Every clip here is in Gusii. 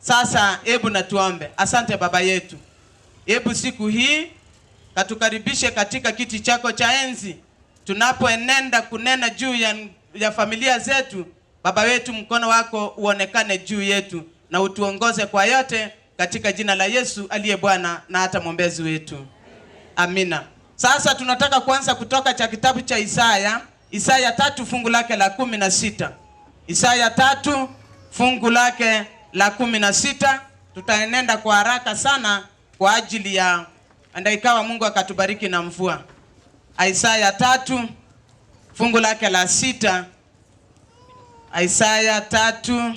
Sasa hebu na tuombe. Asante Baba yetu, hebu siku hii katukaribishe katika kiti chako cha enzi tunapoenenda kunena juu ya, ya familia zetu. Baba wetu, mkono wako uonekane juu yetu na utuongoze kwa yote, katika jina la Yesu aliye Bwana na hata mwombezi wetu, amina. Sasa tunataka kuanza kutoka cha kitabu cha Isaya, Isaya tatu fungu lake la 16. Isaya tatu fungu lake la 16. Tutaenenda kwa haraka sana kwa ajili ya anda ikawa Mungu akatubariki na mvua. Isaya tatu fungu lake la sita. Isaya tatu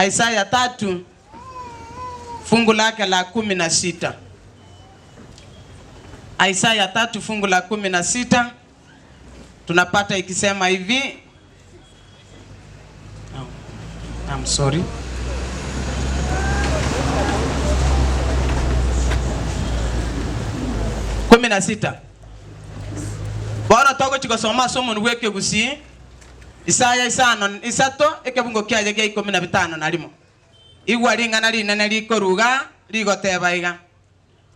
Isaya tatu fungu lake la 16. Isaya tatu fungu la 16 tunapata ikisema hivi. Oh, I'm sorry. 16. Bono togochia gosoma ase omonwa bw'ekegusii, Isaya isano isato, ekebungo kiaye gia ikomi na bitano na rimo. Igwa ring'ana rinene rikoruga, rigoteba iga,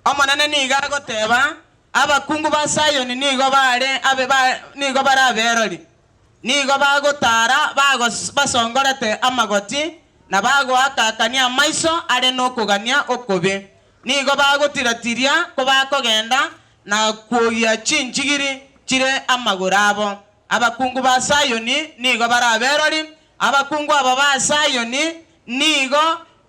Omonene nigo agoteba, Abakungu ba Sayoni nigo bare abe ba nigo bare aberori, nigo bagotara bagos basongorete amagoti, na bagoaka-akania amaiso are nokogania okobe. Nigo bagotira-tiria kobakogenda, na kwogia chinchigiri chire amagoro abo. Abakungu ba Sayoni nigo bare aberori, abakungu aba ba Sayoni nigo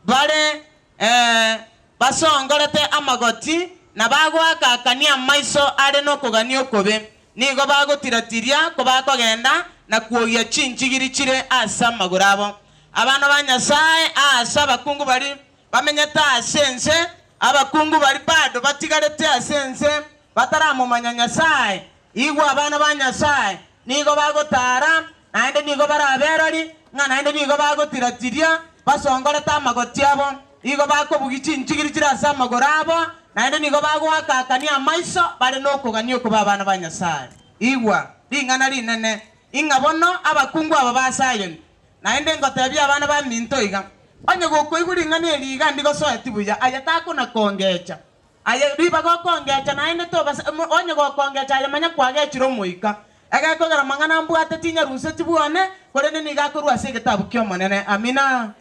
bare Ee, basongorete amagoti, na bagoaka-akania amaiso are nokogania okobe, nigo bagotira-tiria kobakogenda na kwogia chinchigiri chire ase amagoro abo. Abana ba Nyasae aase abakungu baria bamenyete ase ense, abakungu baria bado batigarete ase ense bataramomanya Nyasae, Igwa abana ba Nyasae nigo bagotaara, naende nigo baraberori, ng'a naende nigo bagotira-tiria, basongorete amagoti abo, nigo bakobugia chinchigiri chire ase amagoro abo, naende nigo bagoaka-akania amaiso bare nokogania okoba abana ba Nyasae. Igwa ring'ana rinene, ing'a bono abakungu aba ba Sayoni, naende ngotebia abana baminto iga, onye gokoigwa ring'ana eri iga ndigosoeti buya, aye takona kongecha. Aye ribaga okongecha naende tobasa, onye gokongecha aye manya kwagechire omoika. Egekogera mang'ana mbwate tinyaruseti bwane, korende nigo akorwa ase egetabu ki'Omonene. Amina.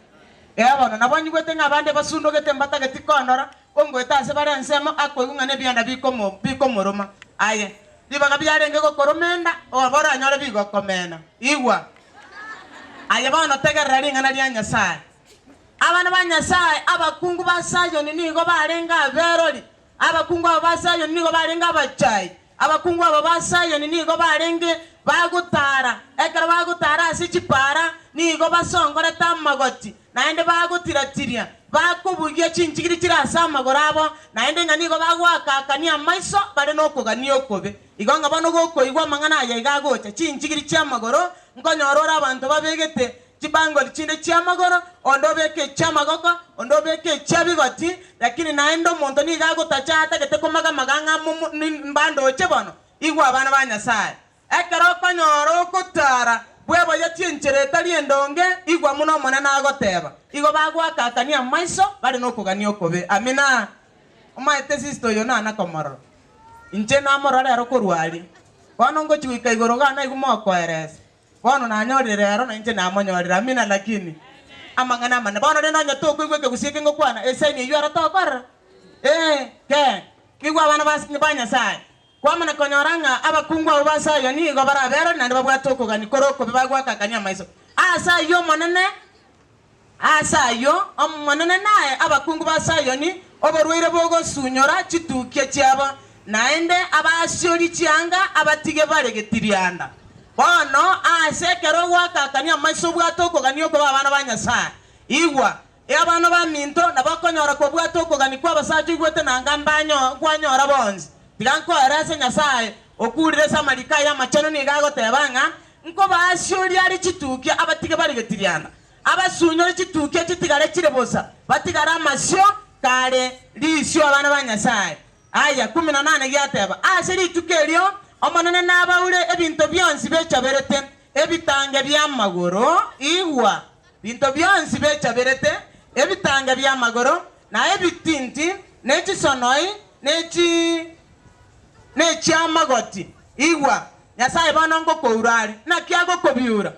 Ee bono, nabo nyigwete ng'a abande basundogete mbatageti kondora, ko ngoeta ase bare ensemo, akoigwa ng'a nebianda bikomo bikomoroma. Aye, ribaga biarenge gokoroma enda, oba oranyore bigokomena. Igwa! Aye bono tegerera ring'ana ria Nyasae. Abana ba Nyasae, abakungu ba Sayoni nigo barenge aberori, abakungu aba ba Sayoni nigo barenge abachai, abakungu aba ba Sayoni nigo barenge bagotara, ekero bagotara ase chipaara nigo basongorete amagoti, naende bagotira-tiria, bakobugia chinchigiri chire ase amagoro abo, naende ng'a nigo bagoaka-akania amaiso bare nokogania okobe. Igo ng'a bono gokoigwa amang'ana aya iga agocha, chinchigiri chi'amagoro, nkonyora ore abanto babegete Chibangoli chinde chi'amagoro, onde obeke echi'amagoko, onde obeke echia bigoti, lakini naende omonto nigo agotacha atagete komaga-maga ng'a momo mbandoche bono. Igwa abana ba Nyasae, ekero okonyora ogotara bweboyetie enchera etari endonge, igwa buna Omonene agoteba. Igo bagoaka-akania amaiso bare nokogania okobe. Amina. Omaete sister oyo nana komorora. Inche namorora rero korwa aria. Bono ngochia goika igoro igaa naigwe mokoeresa. Bono nanyorire rero, na inche namonyorire. Amina lakini amang'ana amanene. Bono rende onye tokoigwa ekegusii eke ngokwana, esaini eyio ero tokorora? Ee, ke. Igwa abana ba ba Nyasae. Kwamana konyora ng'a abakungu abwo ba Sayoni nigo baraberore naende babwate okogania kore okobe bagoakakania amaiso. Ase ayio Omonene Ase ayio Omonene nae abakungu ba Sayoni oborwaire bogosunyora chitukia chiabo, naende abasiorie chianga abatige bare getirianda. Bono aase ekero ogoaka-akania amaiso obwate okogania okoba abana ba Nyasae. Igwa, ee abana baminto, nabo okonyora kobwate okogania kw'abasacha oigwete nanga nkwanyora bonsi. Tiga nkoere ase Nyasae okurire ase amariko aye amachenu nigo agoteba ng'a, Nkobaasioria are chitukia abatige bare getirianda. Abasunyore chitukia chitigare chire bosa, batigare amasio kare risio abana ba Nyasae. Aya 18 giateba, Ase rituko erio Omonene nabaure ebinto bionsi bechaberete. ebitange bi'amagoro, igwa, binto bionsi bechaberete, ebitange bi'amagoro, na ebitinti, ne chisonoi, ne chi nechi'amagoti, igwa, Nyasae bono ngokoura are. Naki agokobiura?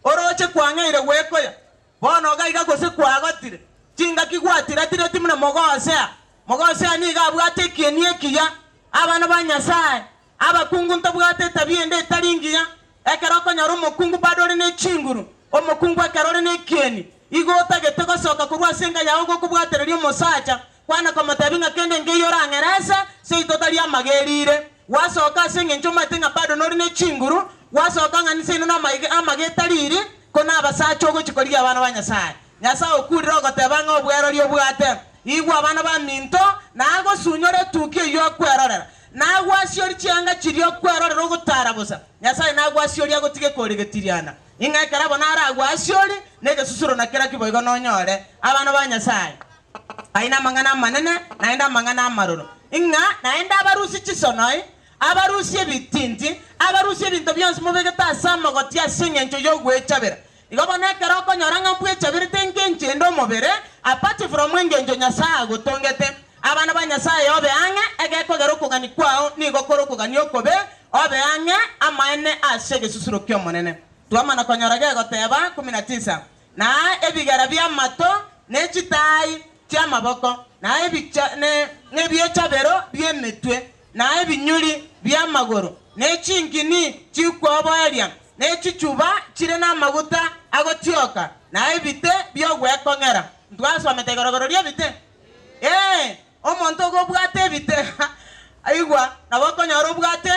Oroche kwang'eire gwekoya, bono iga iga gose kwagotire, chingaki gwatiratireti buna mogosea. Mogosea nigo abwate ekieni ekiya, abana ba Nyasae, abakungu ntobwate etabia ende etari ngiya, Ekero okonyora omokungu bado ore ne chinguru, omokungu ekero ore nekieni, igo otagete gosoka korwa ase enka yao gokobwatereria omosacha, kwana komotebia ng'a kende nkeiyo orang'ere ase seito tari amagerire. Gwasoka ase engencho omanyete ng'a bado nore ne chinguru, gwasoka ng'a nseino namaiga amaga etariri, ko nabasacha ogochia korigia abana ba Nyasae. Nyasae okurire ogoteba ng'a obwerori obwate. Igwa abana baminto, nagosunyore etukia eyio okwerorera, nagwasiorie chianga chiria okwerorera ogotara bosa. Nyasae nagwasiorie agotige koregetiriana, ing'a ekero abo naragwasiorie, negesusuro na keraki boigo nonyore. Abana ba Nyasae, ayio namang'ana amanene, naende amang'ana amaroro, ing'a naende abarusie chisonoi, abarusie ebitinti, abarusie ebinto bionsi mobegete ase amagoti ase engencho y'ogwechabera. Igo bono ekero okonyora ng'a mbwechaberete engencho ende omobere, apart from engencho Nyasae agotongete, abana ba Nyasae obe ang'e, egekogera okogania kwao nigo kore okogania okobe, obe ang'e amaene ase egesusuro ki'Omonene. Twamana konyora gegoteba, 19, Na ebigera bi'amato, ne chitaai chi'amaboko, na ebicha, ne nebiechabero bi'emetwe, na ebinyuri bi'amagoro, ne chinkini chikwoboeria, ne chichuba chire namaguta agotioka, na ebite bi'ogwekong'era. Ntwasomete igoro-igoro ri'ebite? Ee, omonto ogo obwate ebite, aigwa, nabo okonyora obwate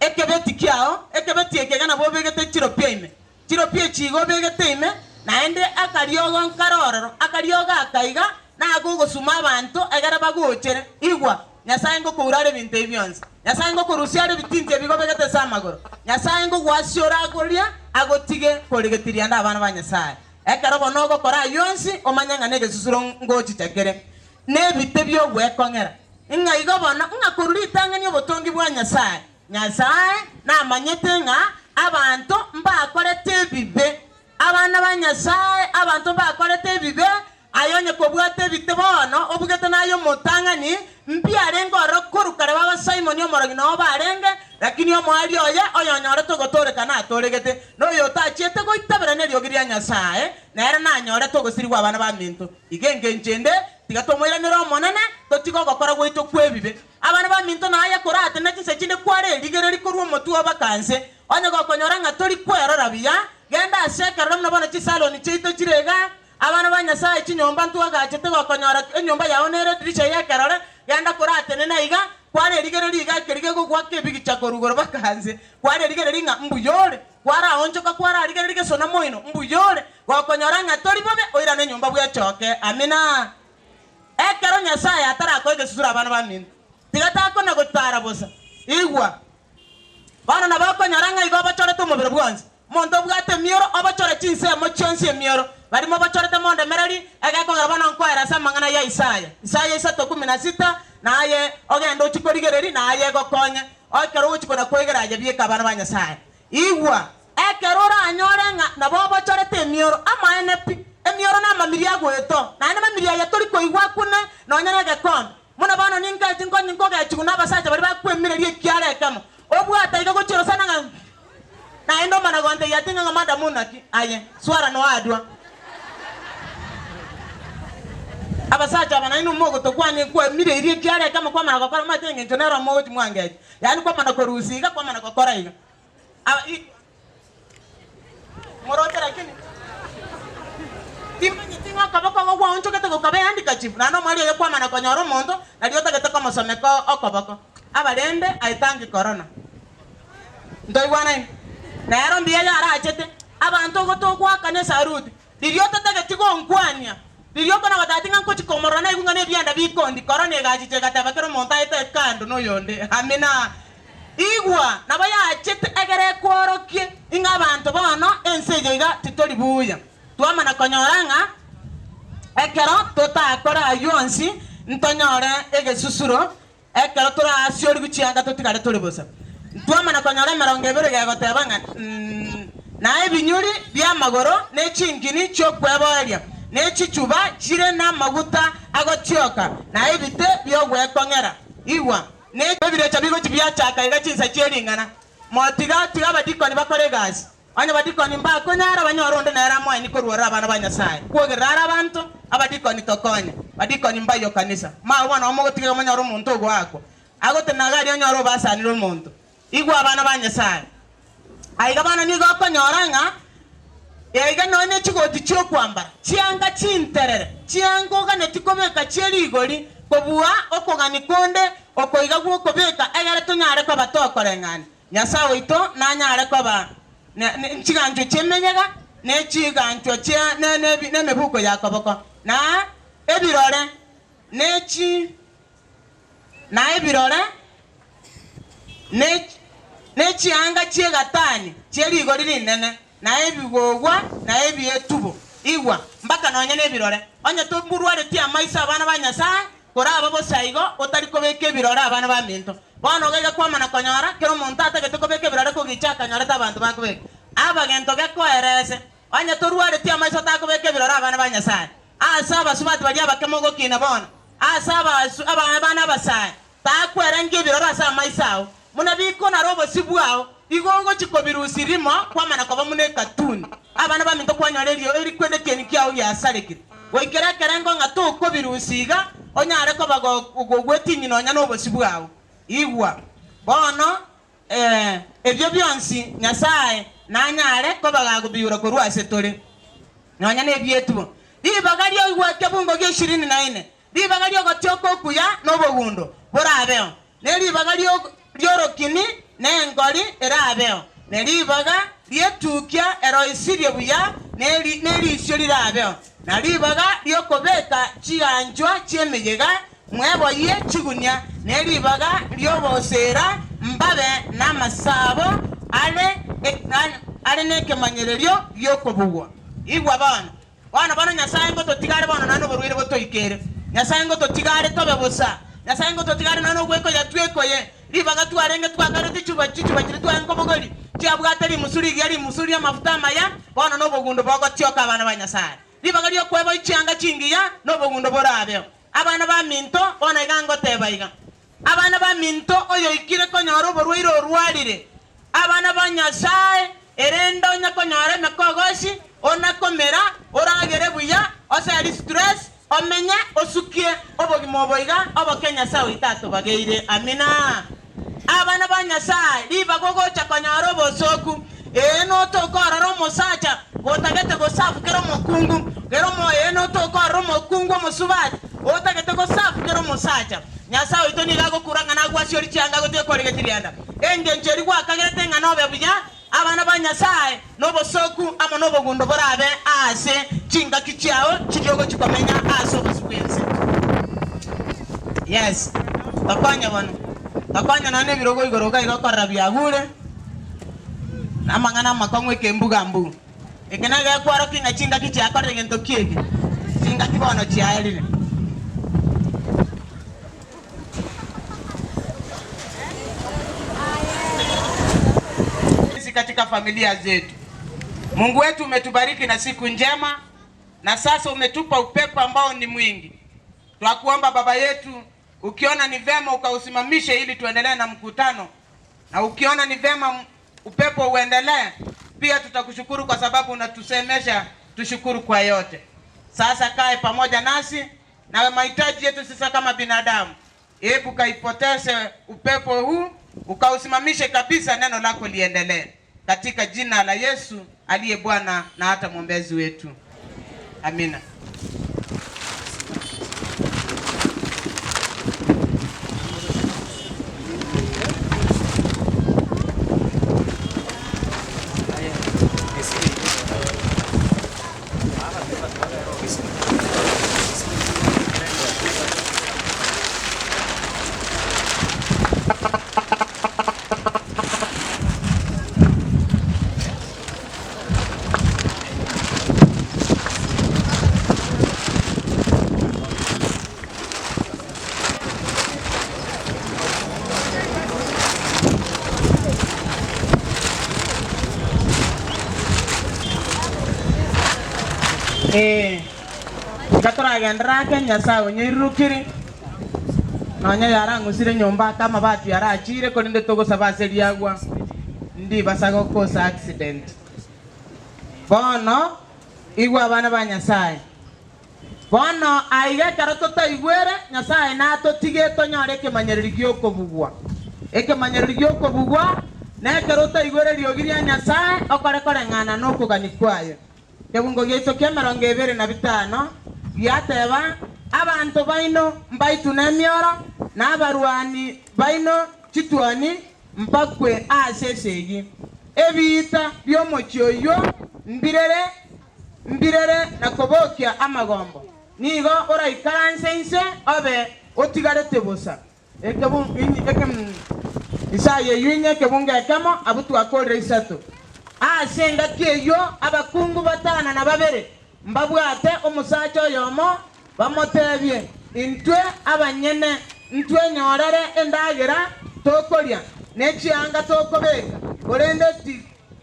ekebeti kiao, ekebeti eke iga nabo obegete chiropia ime, Chiropia echi igo obegete ime, naende akariogo nkare ororo, akariogo aka iga nagogosuma abanto egere bagochere. Igwa, Nyasae ngokoura are ebinto ebi bionsi. Nyasae ngokorusia are ebitinti ebi igo obegete ase amagoro. Nyasae ngogwasiora agoria agotige koregetirianda abana ba Nyasae. Ekero bono ogokora ayio onsi, omanye ng'a negesusuro ngochicha kere, nebite bi'ogwekong'era. Ng'a igo bono, ng'a korwa ritang'ani obotongi bwa Nyasae, Nyasae namanyete ng'a abanto mbakorete ebibe. Abana ba Nyasae, abanto mbakorete ebibe, aye onye kobwate ebite bono obugete naye omotang'ani, mbiarenge ororo korwa kare baba Simoni omorogi noo barenge, lakini omoerio oye oyonyorete ogotooreka natoregete, na oyotachiete goitabera neriogi ria Nyasae, nere nanyorete ogosirigwa abana baminto. Iga engencho ende, tiga tomoiranere Omonene, totige ogokora gwaito kw'ebibe. Abana baminto naye koratenena chinsa chinde kware erigereri korwa omotwe oo baka nse. Onye gokonyora ng'a tori kwerora buya, genda ase ekeroro buna bono chisaloni chiaito chire igaa. Abana ba Nyasae chinyomba ntwagachete gokonyora enyomba yao nere edirisha y'ekerore, genda koratenena iga, kware erigereri iga ekeri gegogoaka ebigicha korwa igoro baka nse. Kware erigereri ng'a mbuya ore, kwaraonchoka kwararigereria gesona moino, mbuya ore. Gokonyora ng'a tori bobe, oirane nyomba bwechoke. Amina. Ekero Nyasae atarakoa egesusuro abana baminto, tiga takona gotara bosa. Igwa! Bono nabo okonyora ng'a igo obochorete omobere bwonsi. Omonto obwate emioro, obochore chinsemo chionsi emioro. Baria mobochorete mondemereri, egekogera bono nkoera ase amang'ana ya Isaya. Isaya isato kumi na sita, Naye ogende ochie korigereria, naye egokonye, ekero ogochia kona kwegera aye bieka abana ba Nyasae. Igwa! Ekero oranyore ng'a nabo obochorete emioro, amaene pi, emioro namamiri agoetwa, naende mamiri aya tori koigwa akune nonya negekombe. Buna bono ninkache nkonye nkogechigwa nabasacha baria bakwemireria ekiara ekemo, obwate iga gochia orosana ng'a naende omana gontebia ati ng'a madamu naki aye, swara noadwa. Abasacha aba nainwe mogotokwania nkwemireirie ekiara ekemo kwamana gokora omanyete engencho nero mogochia mwangecha, yaani kwamana korusia iga kwamana gokora iga. Moroche lakini timanyeti ng'a okoboko oko gwaonchogete gokaba ehandkerchief, naende omwari oyo kwamana konyora omonto nario otagete komosomeka okoboko. Aba rende I thank corona. Ntoigwanaine? Nero mbuya yarachete, abanto ogo togoakana esaruti, riria otatageti gonkwania, riria okona goteba ting'a nkochi komorora naigwe ng'a nebianda bikondi, corona egachicha egateba kera omonto aete kando noyonde. Amina. Igwa, nabo yachete egere ekworokie ing'a abanto bono ense eye iga titori buya. Twamana konyora ng'a ekero totakore ayio onsi ntonyore egesusuro, ekero toraasiorigwe chianga totigare tore bosa. Twamana konyora emerongo ebere gegoteba ng'a. Na ebinyuri bi'amagoro, ne chinkini chi'okweboeria, ne chichuba chire namaguta agotioka, na ebite bi'ogwekong'era. Igwa, ne ebirecha bigochia biachaka iga chinsa chie ring'ana. Motiga, tiga abadikoni bakore egasi. Onye abadikoni mbakonyara, banyore onde nere amoeni korwa ororo abana ba Nyasae. Kwogerera are abanto, abadikoni tokonye. Badikoni mbayio kanisa. Mao bono omogotiga iga monyore omonto ogoakwa. Agotena iga aria onyore obasanire omonto. Igwa abana ba Nyasae. Aiga bono nigo okonyora ng'a aiga nonya ne chigoti chi'okwambara, chianga chinterere, chianga oganeti kobeka chie rigori kobua okogani konde oko iga gw'okobeka egere tonyare koba tokoreng'ania. Nyasae oito nanyare koba ne chiganchwa chi'emeyega, ne chiganchwa chie nemebuko ya koboko, na ebirore, ne chi na ebirore, ne ne chianga chi'egatani chie rigori rinene, na ebigogwa, na ebietubo. Igwa, mpaka nonya nebirore. Onye tomburwareti amaiso abana ba Nyasae, koraba bosa igo, otari kobeka ebirore abana baminto. Bono iga iga kwamana konyora, kera omonto atagete kobeka ebirore kogicha akanyorete abanto bakobeka. Abagento gekoerese, onye torwareti amaiso otakobeka ebirore abana ba Nyasae. Ase abasubati baria abake mogokina bono, ase abana abasae, takwerengia ebiroro ase amaiso ao, buna bikonara obosio bwao, igo ogochia kobirusia rimo kwamana koba buna ekatuni. Abana baminto kwanyora erio erikwenda ekieni kiao giasarekire, goikera ekerengo ng'a tokobirusia iga, onyare koba gogwetinyia nonya nobosio bwao. Igwa, bono, ee, ebio bionsi Nyasae nanyare koba gakobiura korwa ase tore, nonya nebietubo. Ribaga ri'oigwa ekebungo gia ishirini na ine, ribaga ri'ogotioka okuya na obogundo borabeo, ne ribaga ri'orokini na engori erabeo, ne ribaga ri'etukia eroisirie buya ne risio rirabeo, na ribaga ri'okobeka chiganchwa chi'emeyega mweboyie chigunia, ne ribaga ri'ogoseera mbabe namasabo are nekemanyererio gi'okobugwa. Igwa bono, Bono bono Nyasae ngototiga are bono naende oborwaire botoikere. Nyasae ngototiga are tobe bosa. Nyasae ngototiga are nonya nogwekoyia twekoye. Ribaga twarenge twakarete chichuba chichuba chiria twarenge kobogoria chiabwate rimusu rigiya rimusu ri'amafuta amaya, bono nobogundo bogotioka abana ba Nyasae. Ribaga ri'okweboyia chianga chingiya nobogundo borabeo. Abana baminto, bono iga ngoteba iga, Abana baminto, oyoikire konyora oborwaire orwarire, abana ba Nyasae, erende onye konyora emekogosi, ona komera, oragere buya, oseri stress, omenye, osukie obogima obo iga oboke Nyasae oito atobageire. Amina. Abana ba Nyasae, ribaga ogocha konyora obosooku, ee, notoke orore omosacha gotagete gosafu kera omokungu, kera omo, ee, notoke orore omokungu omosubati otagete gosafu kera omosacha. Nyasae oito nigo agokura ng'a nagwasiorie chianga agotige korigetie rianda. Engencho eria gwakagerete ng'a nobe buya, abana ba Nyasae, nobosooku amo nobogundo borabe aase chingaki chiao chiria ogochia komenya aase obosio bw'ense. Yes, tokonye bono. Tokonye nonya nebirogo igoro iga iga okorora biagure, na amang'ana amakong'u ekembuga mbugu. Eke negekworokia ng'a chingaki chiakorire gento ki eke? Chingaki bono chiaerire. Sisi katika familia zetu. Mungu wetu umetubariki na siku njema na sasa umetupa upepo ambao ni mwingi. Twakuomba Baba yetu, ukiona ni vema ukausimamishe ili tuendelee na mkutano, na ukiona ni vema upepo uendelee pia, tutakushukuru kwa sababu unatusemesha tushukuru kwa yote. Sasa kae pamoja nasi na mahitaji yetu sasa kama binadamu, hebu kaipoteze upepo huu ukausimamishe kabisa, neno lako liendelee, katika jina la Yesu aliye Bwana na hata mwombezi wetu, amina. Ee, tiga toragenderere ake, Nyasae onyeirurukire, nonya yarang'usire nyomba ake amabati yarachire, korende togosaba ase riagwa ndibasa gokosa accident. Bono igwa abana ba Nyasae. Bono aiga ekero totaigwere, Nyasae natotige tonyore ekemanyererio gi'okobugwa. Ekemanyererio gi'okobugwa nekero otaigwere eriogi ria Nyasae okore koreng'ana nokogania kwaye. Ekebungo giaito ki'emerongo ebere na bitano giateba, Abanto baino mbaitwe nemioro, na abarwani baino chituoni mbakwe ase esegi. Ebiita bi'omochie oyio mbirere mbirere na kobokia amagombo, nigo oraikaranse inse obe otigarete bosa. Isaya eyio inye ekebungo ekemo, abwo twakorire isato. Ase engaki eyio abakungu batano na babere mbabwate omosacha oyomo, bamotebie, Intwe abanyene ntwenyorere endagera tokoria, ne chianga tokobeka, korende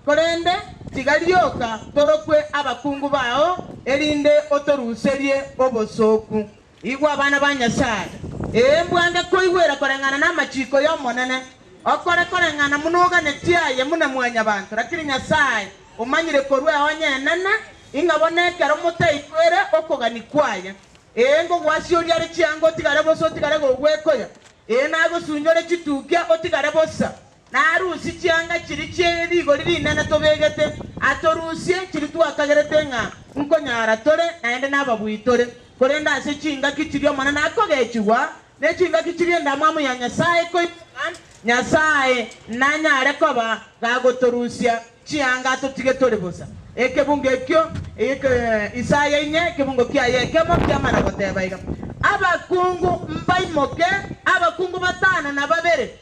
Korende tiga rioka torokwe abakungu bao, erinde otoruserie obosooku. Igwa abana ba Nyasae, ee, mbwange koigwera koreng'ana namachiiko y'Omonene, okore koreng'ana buna oganetie aye buna mwanyabanto. Lakini Nyasae omanyire korwa eonye enene, ing'a bono ekero motaigwere okogania kwaye, ee, ngogwasioria are chianga otigare bosa otigare gogwekoya, ee, nagosunyore chitukia otigare bosa. Narusie chianga chiria chie rigori rinene tobegete, atorusie chiria twakagerete ng'a nkonyara tore, naende nababui tore. Korende ase chingaki chiria Omonene akogechigwa, ne chingaki chiria endamwamu ya Nyasae ekoimoka, Nyasae nanyare koba gagotorusia chianga atotige tore bosa. Ekebungo ekio Isaya inye ekebungo kiaye ekemo kiamana goteba iga, Abakungu mbaimoke, abakungu batano na babere,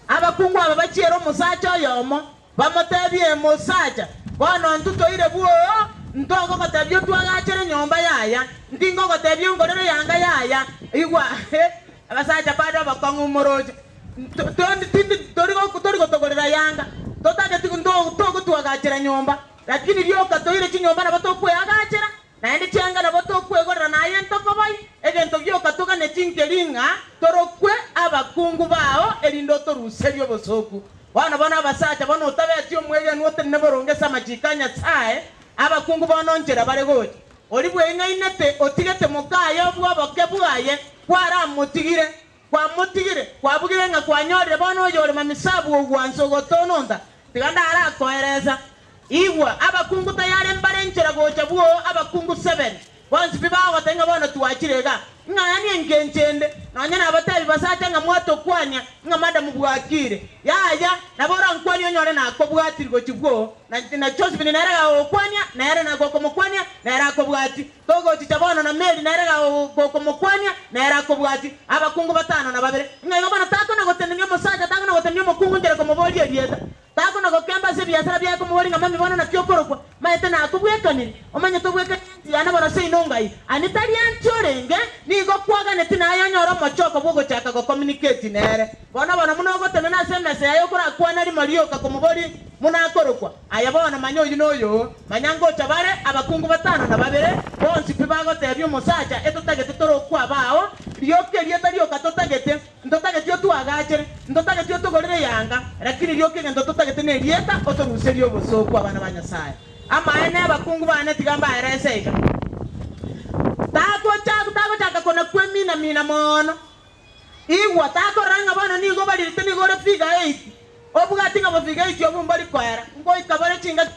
Abakungu aba bachiere omosacha oyomo, bamotebie, Mosacha, bono intwe toire bwoo, ntogogotebia otwagachere enyomba yaya, ntingogotebia ongorere yanga yaya. Igwa, abasacha bado abakong'u moroche, tori gotogorera yanga, totageti ntogotwagachera nyomba, lakini rioka toire chinyomba nabo tokweagachera. Naende chianga nabo tokwegorera na aye ntokoboi, egento gioka toganetie nkeri ng'a torokwe abakungu bao, erinde otoruserie obosooku. Bono bono abasacha bono otabeti omwegenwa otenene boronge ase amachiiko a Nyasae, abakungu bono nchera bare gocha. Oria bweng'ainete otigete mokaye obw'oboke bwaye, kwaramotigire, kwamotigire, kwabugire ng'a kwanyorire bono oyore mamisabu ogwansa ogotononta, tiga ndarakoeresa. Igwa, abakungu tayare mbare nchera gocha bwoo abakungu seven, bonsi pi bagoteba ng'a bono twachire iga, ng'a yani engencho ende, nonya nabatebi basacha ng'a mwatokwania, ng'a madam bwakire. Yaya, nabo orankwanie onyore nakobwatiri gochia bwoo, na na Josephine nere gagokwania, nere nagokomokwania, nere akobwati. Togochicha bono na Mary nere gagokomokwania, nere akobwati. Abakungu batano na babere. Ng'a igo bono takona gotenenia omosacha, takona gotenenia omokungu nchera komoboria erieta. Takona gokemba ase ebiasara biaye komoboria ng'a mami bono naki okorokwa, maete nakobwekaniri, omanyete obwekanie ense yane bono seino ngai. Ani tari anche orenge, nigo kwaganeti naye onyore omochoko bw'ogochaka gocommunicate nere. Bono bono buna ogotenena ase emesa yaye okorakwana rimo rioka komoboria buna akorokwa. Aye bono manya oyio noyoo, manya ngocha bare abakungu batano na babere, bonsi pi bagotebia omosacha etotagete torokwe abao, rioka erieta rioka totagete. Ntotageti otwagachere, ntotageti otogorere eyanga, lakini rioka egento totagete nerieta otoruserie obosooku abana ba Nyasae. Amaene abakungu bane tiga mbaerese iga. Tagocha tagochaka kona kwemina-mina mono. Igwa, takorora ng'a bono nigo obarirete nigo ore figure eight, obwati ng'a bofigure eight obwo mbori koera, ngoika bore chingaki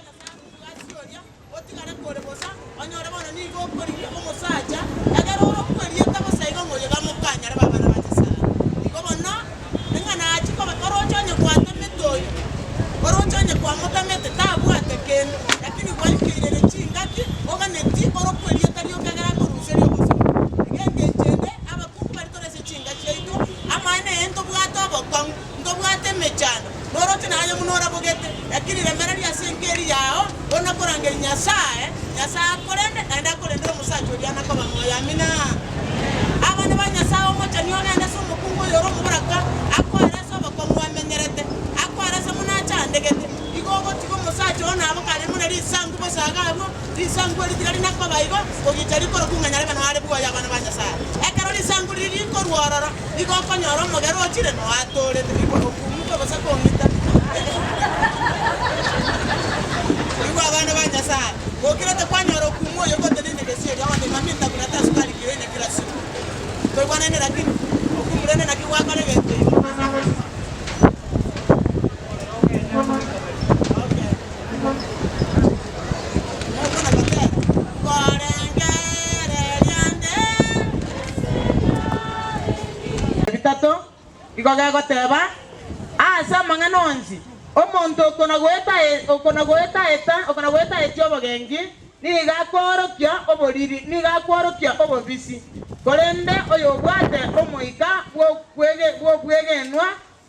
Ase oria otigare kore bosa, onyore bono nigo okorigia omosacha, ekero orokwe erieta bosa igo ng'a oyo bamokanyare b'abana ba Nyasae. Igo bono, ng'a nachie koba oroche onye gwatamete oyo, oroche onye kwamotamete tabwate kende, lakini gwaikeirere chingaki oganetie orokwe erieta rioka ekero akoruseria obosomba. Iga engencho ende, abakungu baria tore ase chinka chiaito, amaene eye ntobwate obokong'u, ntobwate emechando. Noroche naye buna orabogete, lakini remereria ase enka eria yao, bono korangeria Nyasae, Nyasae akorende, naende akorendere omosacha oria nakoba moyo. Amina. Abana ba Nyasae omochani ogende ase omokungu oyo ore omoboraka, akoere ase obokong'u amenyerete, akoere ase buna achandegete. Igo ogotiga omosacha oo nabo kare buna risanku bosa iga abwo. Risangu eri tiga rinakoba igo, kogicha rikorokwa ng'a nyarebe noare bwoye abana ba Nyasae. Ekero risangu riria rikorwa ororo, igo okonyora omogere ochire noatorete. Igwa okumuka gose kong'ita. Igwa abana ba Nyasae, gokirete kwanyora okumwa oyo goteneine gesieri, ogoteba mami ntabunate esukari kiro ene kera siku. Toigwanaine lakini, okumurende naki gwakora egento igo. Okay. Mokona gotera, Nkorengereria nde. Ebitato igo gegoteba, Ase amang'ana onsi, omonto okona-goeta-eta obogenki nigo akoorokia oboriri, nigo akworokia obobisi, korende oyobwate omoika bw'obwegenwa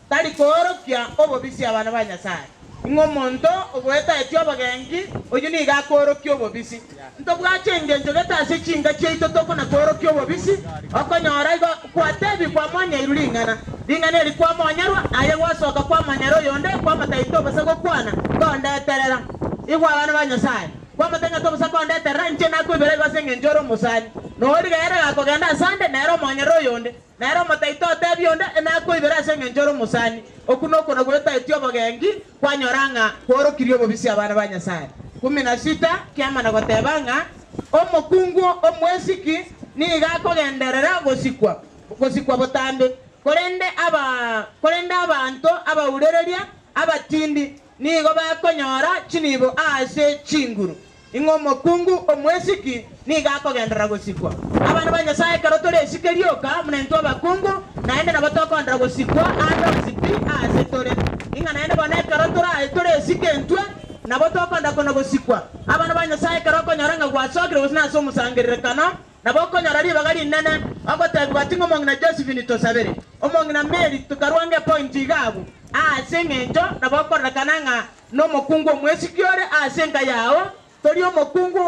Tari koorokia obobisi abana ba Nyasae, ng'a omonto ogoetaetie obogenki, oyio nigo akoorokia obobisi. Ntobwache engencho gete ase chinka chiaito tokona koorokia obobisi, okonyora igo gwatebi kwamonyeirwe ring'ana, ring'ana eri kwamonyerwa, aye gwasoka kwamonyera oyonde, kwamotebia tobasa gokwana, kondeterera. Igwa abana ba Nyasae, kwamotebia ng'a tobasa kondeterera, inche nakoibera igo ase engencho ore omosani. Noriga ere gakogenda asande, nere omonyerere oyonde. Nere omotaito otebie onde, Nakoibere ase engencho ore omosani. Okwo nokwo nagoetaetie obogenki, kwanyora ng'a kworokirie obobisi abana ba Nyasae. Kumi na sita kiamana goteba ng'a omokungu omwesiki nigo akogenderera gosikwa, gosikwa botambe, korende aba, korende abanto abaurereria abatindi nigo bakonyora chinibo ase chinguru. Ing'o omokungu omwesiki nigo akogenderera gosikwa. Abana ba Nyasae ekero tore esike rioka buna intwe abakungu, naende nabo tokogenderera gosikwa aande onsi pi aase tore. Ing'a naende bono ekero tore esike intwe, nabo tokogenderera kona gosikwa. Abana ba Nyasae ekero okonyora ng'a gwasokire gose nase omosangererekano, nabo okonyora ribaga rinene ogotebigwa ati ng'a omong'ina Josephine tosabere, omong'ina Mary tokarwange epointi iga abwo. Ase engencho nabo okororekana ng'a Nomokungu omwesiki ore ase enka yao, tori omokungu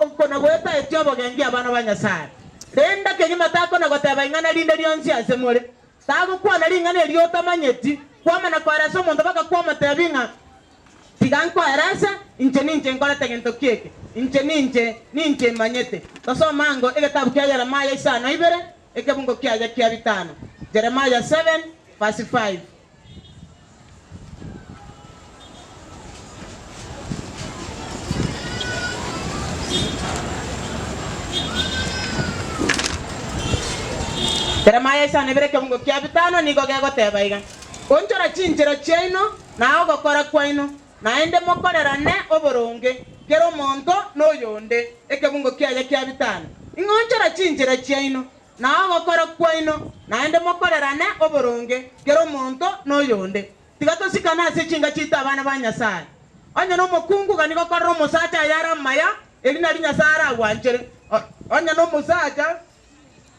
okona-goetaetia obogenki abana ba Nyasae. Renda kegima takona-goteba ing'ana rinde rionsi ase more. Tagokwana ring'ana erio otamanyeti, kwamana koeresa omonto baka kwamotebia ng'a, Tiga nkoerese, inche ninche nkorete gento ki eke, inche ninche, ninche manyete. Tosome ango egetabu kia Yeremia isano ibere, ekebungo kiaye kia bitano. Jeremiah 7 verse 5. Yeremia isano ibere ekebungo kia bitano nigo gegoteba iga, Onchora chinchera chiaino na ogokora kwaino, naende mokorerane oboronge, kera omonto noyonde. Ekebungo kiaye kia bitano, Ing'onchora chinchera chiaino Na ogokora kwaino, naende mokorerane oboronge, kera omonto noyonde. Tiga tosikane ase chinga chiaito abana ba Nyasae. Onye nomokungu gani gokorera omosacha ayare amaya, eri nario Nyasae aragwanchere. Onye nomosacha,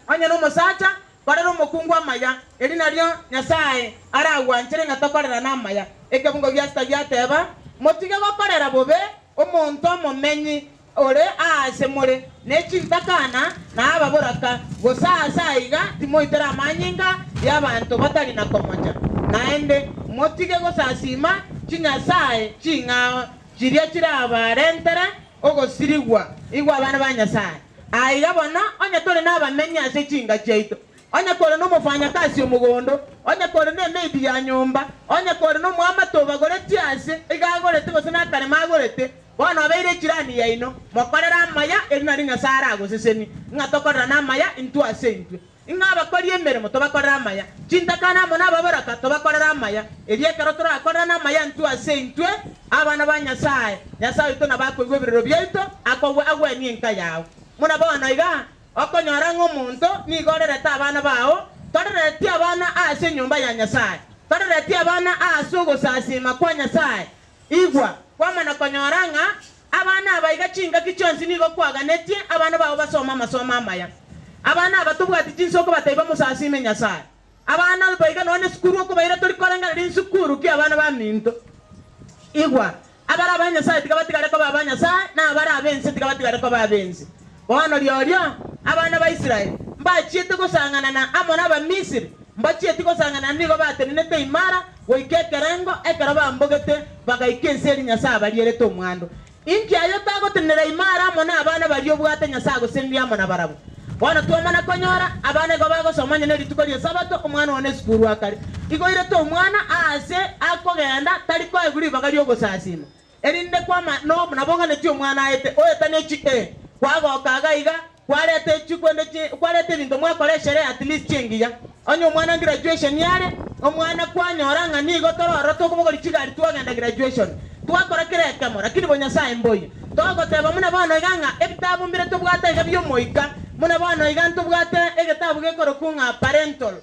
onye nomosacha, korera omokungu amaya, eri nario Nyasae aragwanchere ng'a tokorerane amaya. Ekebungo gia sita giateba, Motige gokorera bobe omonto omomenyi Ore aase more ne chintakana na ababoraka, gose aase aiga timoitera amanyinga y'abanto batari na komocha. Naende motige gosasiima chinyasae ching'ao chiria chirabarentere ogosirigwa. Igwa abana ba Nyasae, aiga bono onye tore nabamenyi ase chinka chiaito, Onye kore nomofanyakasi omogondo, onye kore nemeidi ya nyomba, onye kore nomoamate obagoretie ase iga agorete gose nakarema agorete, bono obeire echirani yaino, mokorere amaya, erio nario Nyasae aragosesenie, ng'a tokorerane amaya intwe ase intwe. Ing'a abakori emeremo tobakorere amaya, chintakana amo nababoraka tobakorere amaya, erio ekero torakorerane amaya intwe ase intwe, abana ba Nyasae, Nyasae oito nabo akoigwa ebirero biaito, akogwe agwenie enka yao. Buna bono iga, Okonyora ng'a omonto nigo orerete abana bao, torereti abana ase enyomba ya Nyasae, torereti abana ase ogosasiima kwa Nyasae. Igwa, kwamana konyora ng'a abana aba iga chingaki chionsi nigo kwaganetie abana bao basome amasomo amaya. Abana aba tobwati chinsa okobatebia bamosasiime Nyasae. Abana aba iga nonya nesukuru okobaira tori korengereria insukuru ki abana baminto. Igwa, abare aba Nyasae tiga batigare koba aba Nyasae, na abare ab'ense tiga batigare koba ab'ense. Bono riorio abana ba Israeli mbachiete gosang'anana amo n'Abamisiri, mbachieti gosang'anana nigo batenenete imara goika ekerengo ekero bambogete bagaika ense eria Nyasae abarierete omwando. Inki aye otagotenenera ime are amo nabana baria obwate Nyasae agosenirie amo nabarabwo? Bono twamana konyora, abana igo bagosoma onye nerituko ri'Esabato, omwana one esukuru akare. Igo oirete omwana aase akogenda tari koegwa ribaga ri'ogosasima. Erinde kwama no nabo oganetie omwana aete, oetanie chi e, kwagoka iga iga, kwareta echi kwende chi, kwareta ebinto mwakora esherehe at least chingiya. Onye omwana graduation are, omwana kwanyora ng'a nigo tore ororo tokobogoria chigari twagenda graduation. Twakora kera ekemo, lakini bo Nyasaye mboiyo. Togoteba buna bono iga ng'a ebitabu mbire tobwate iga bi'omoika, buna bono iga ntobwate egetabu gekorokwa ng'a parental,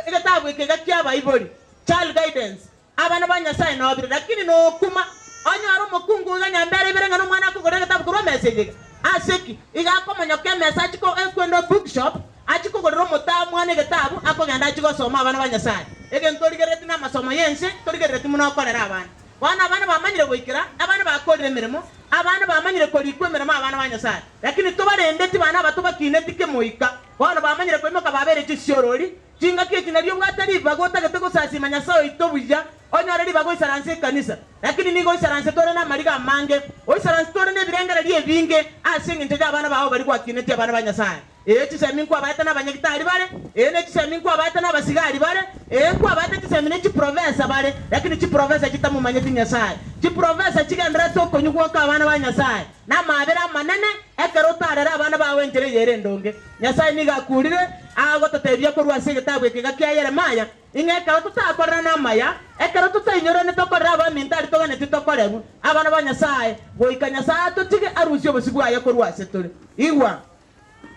egetabu eke iga ki'abaibori, child guidance, Abana ba Nyasae nobire, lakini nokuma. Onyore omokungu iga nyambere ibere ng'a nomwana akogora egetabu korwa emesa eye iga. Ase ki? Iga akomonyoka emesa achie ko ekwenda bookshop, achie kogorera omotamwana egetabu akogenda achie gosoma abana ba Nyasae. Egento origerereti namasomo y'ense, torigerereti buna okorera abana. Bono abana bamanyire goikera, abana bakorire emeremo, abana bamanyire korikwa emeremo abana ba Nyasae. Lakini tobarendeti bana aba tobakineti kemoika. Bono bamanyire koimoka babeire chisiorori, Chingaki echi nario obwate ribaga otagete gosasima Nyasae oito buya, onyore ribaga oisaranse ekanisa. Lakini nigo oisaransete ore namariga amange, oisaransete ore nebirengererio ebinge ase engencho y'abana bao baria gwakinetie abana ba Nyasae. Ee, chisemi nkwabaete nabanyagitari bare, ee, ne chisemi nkwabaete nabasigari bare, ee, nkwabaete chisemi ne chiprofesa bare, lakini chiprofesa chitamomanyeti Nyasae. Chiprofesa chigendererete okonywa gwoka abana ba Nyasae namaabera amanene ekero otarere abana bao enchera eye ere endonge. Nyasae nigo akurire agototebia korwa ase egetabu eke kia Yeremia, ing'a ekero totakorerane amaya, ekero totainyorane tokorere abaminto aria toganetie tokorerwe, abana ba Nyasae, goika Nyasae atotige arusie obosio bwaye korwa ase tore. Igwa,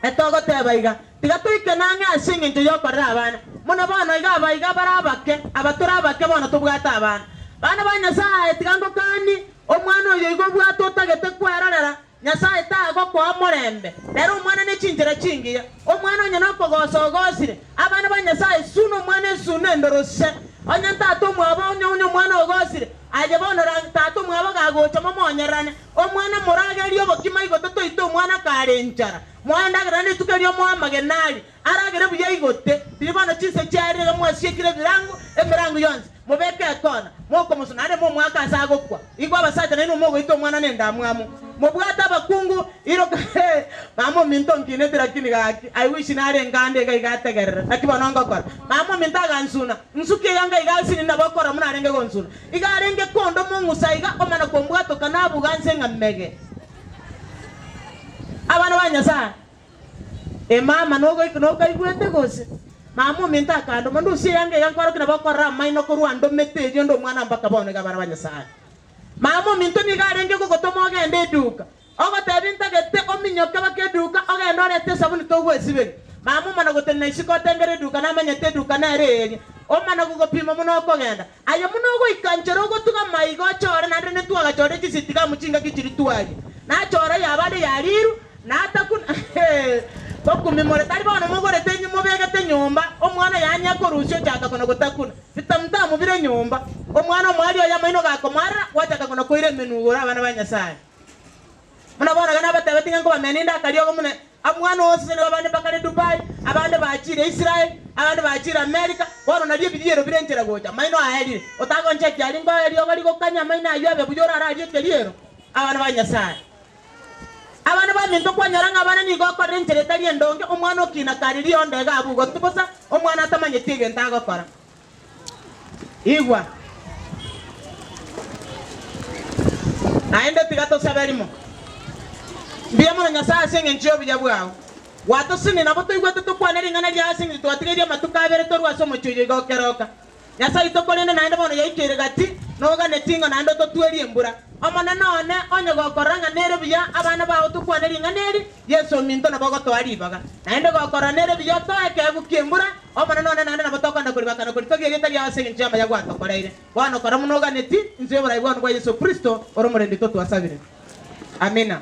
etogoteba iga, tiga toike nang'e ase engencho y'okorera abana. Buna bono iga abaiga bare abake, aba tore abake bono tobwate abana. Bana ba Nyasae, tiga ngokanie, omwana oyo igo obwate otagete kwerorera, Nyasae tagokoa omorembe, nere omwana ne chinchera chingiya. Omwana onye nokogosa ogosire, abana ba Nyasae suna omwana esuna endorose. Onye tata omwabo onye onye omwana ogosire, aye bono ra tata omwabo gagocha momonyererane. Omwana moragerie obokima igote toite omwana kare enchara. Moe endagera naende rituko erio omoe amagena aria, aragere buya igote. Riria bono chinse chiaerire iga mwasiekire ebirango, emerango yonsi, mobeke ekona, mokomosuna naende momoake ase agokwa. Igwa abasacha nainwe mogoita omwana nendamwamu, mobwate abakungu iroka hee mama ominto nkinete lakini gaki I wish nare nkande iga iga ategerere naki bono ngokora. Mama ominto agansuna, nsuki eyanga iga asini nabo okorora buna arenge gonsuna. Iga arenge kondoma ong'usa iga omana kombwatoka nabuga nse ng'a mege. Abana ba Nyasaye. Emama nogoika nokaigwete gose? Mama ominto akandoma, ndusie eyanga iga nkorokia nabo okorora amaino korwa ndomete erio nde omwana mpaka bono iga abana ba Nyasaye. Mama ominto nigo arenge gogotoma ogende eduka, ogotebia ntagete ominyoke baka eduka ogende orete esabuni togwesiberia. Mama omana gotenena isiko otengere eduka namanyete eduka nere eria. Omana gogopima buna okogenda. Aye buna ogoika nchera ogotuga maiga ochore naende netwagachorire chisitigamu chingaki chiria twaria. Nachora yabande yariirwe, natakuna Tokumimore tari bono mogorete inwe mobegete nyomba, omwana yaani akorusia ochaka kona gotakuna. Bitamutamu bire nyomba. Omwana omwari oye amaino gakomoarera, gwachaka kona koira emenwa igoro abana ba Nyasae. Buna bono iga nabatebetie ng'a nkobamenya ninde akariogo buna omwana osesenigwe abande mbakare Dubai, abande bachiire Israel, abande bachiire America, bono nario ebiriero bire nchera gocha, amaino aerire. Otagonchekia aria ngoe eriogo rigokanya amaino ayio abe buya orararie ekeriero. Abana ba Nyasae. Abana baminto kwanyora ng'a abana nigo okorera enchera etari endonge, omwana okina kare rionda iga abwo gotwe bosa, omwana atamanyeti egento agokora. Igwa. Naende tiga tosabe rimo. Mbuya mono Nyasae ase engencho y'obuya bwao. Gwatosinire nabo toigwete tokwane ring'ana riao ase engencho twatigairie amatuko abere torwe ase omochie oyo iga okeroka. Nyasae oito korende naende bono yaikeire gati, noganetie ng'a naende ototwerie embura. Omonene one, onye gokorora ng'a nere buya abana bao tokwane ring'ana eri, Yeso ominto nabo ogotoa ribaga. Naende gokorora nere buya otoe ekeegwa ki'embura, Omonene one naende nabo tokogenda koribaka na koritogia erieta riao ase engencho y'amaya gwatokoreire. Bono kora buna oganetie, inse y'oborai bwao bwa Yeso Kristo, ore omorendi oito twasabire. Amina.